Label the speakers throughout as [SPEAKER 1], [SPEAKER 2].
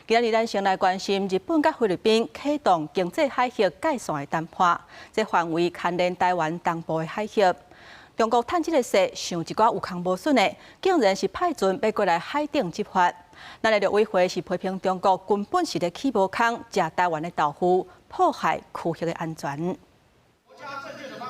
[SPEAKER 1] 今仔日咱先來關心日本佮菲律賓啟動經濟海域界線的談判，這範圍牽連台灣東部的海域。中國趁這个勢想一寡有空無筍的，竟然是派船欲過來海頂執法。咱的陸委會是批評中國根本是咧起無空，食台灣的豆腐，破壞區域的安全。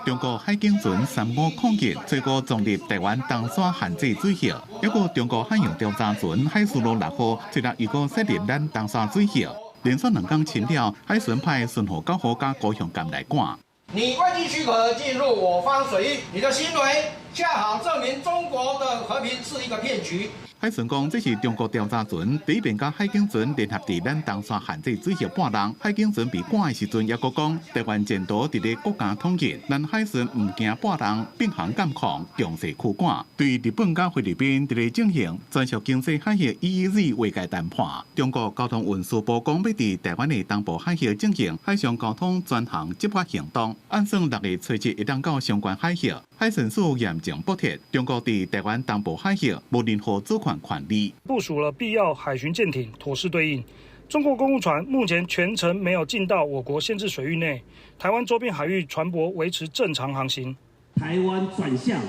[SPEAKER 2] 中國海警船3501最高撞入台灣東沙限制水域，抑閣中國海洋調查船海事路6號，昨日又閣駛入咱東沙水域，連續兩工侵擾，海巡派順和九號佮高雄艦來趕。
[SPEAKER 3] 你未經許可進入我方水域，你的行為恰好證明中國的和平是一個騙局。
[SPEAKER 2] 海巡講，這是中國調查船第一遍佮海警船聯合佇咱東沙限制水域破人。海警船被趕的時陣，猶閣講台灣前途佇咧國家統一，咱海巡毋驚破人，並行監控，強勢驅趕。對日本佮菲律賓佇咧進行專屬經濟海域 EEZ 劃界談判，中國交通運輸部講欲佇台灣的東部海域進行海上交通專項執法行動，按算6月初7會當到相關海域。海巡署嚴正駁斥，中國佇台灣東部海域無任何主權權利。
[SPEAKER 4] 部署了必要海巡艦艇，妥適對應。中國公務船目前全程沒有進到我國限制水域內，台灣周邊海域船舶維持正常航行。
[SPEAKER 5] 台灣轉向，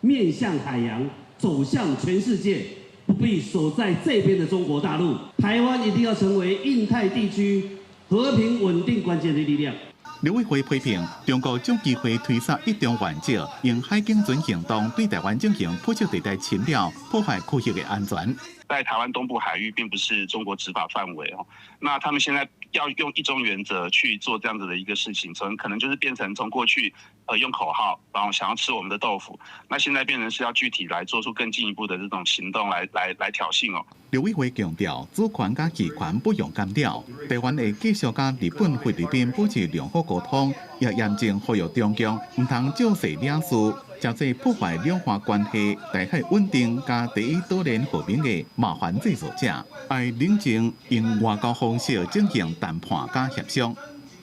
[SPEAKER 5] 面向海洋，走向全世界，不必守在這邊的中國大陸。台灣一定要成為印太地區和平穩定關鍵的力量。
[SPEAKER 2] 陸委會批評中國藉機會推捒一中原則，用海警船行動對台灣進行灰色地帶侵擾，破壞區域的安全。
[SPEAKER 6] 在台灣東部海域並不是中國執法範圍哦，那他們現在要用一中原則去做這樣子的一個事情，從可能就是變成從過去用口號，然後想要吃我們的豆腐，那現在變成是要具體來做出更進一步的這種行動來挑釁哦。
[SPEAKER 2] 陸委會強調，主權佮漁權不容干擾，台灣會繼續佮日本、菲律賓保持良好溝通，也嚴正呼籲中共毋通借勢惹事，誠濟破壞兩岸關係、台海穩定佮第一島鏈和平的麻煩製造者，愛冷靜用外交方式進行談判佮協商。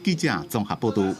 [SPEAKER 2] 記者綜合報導。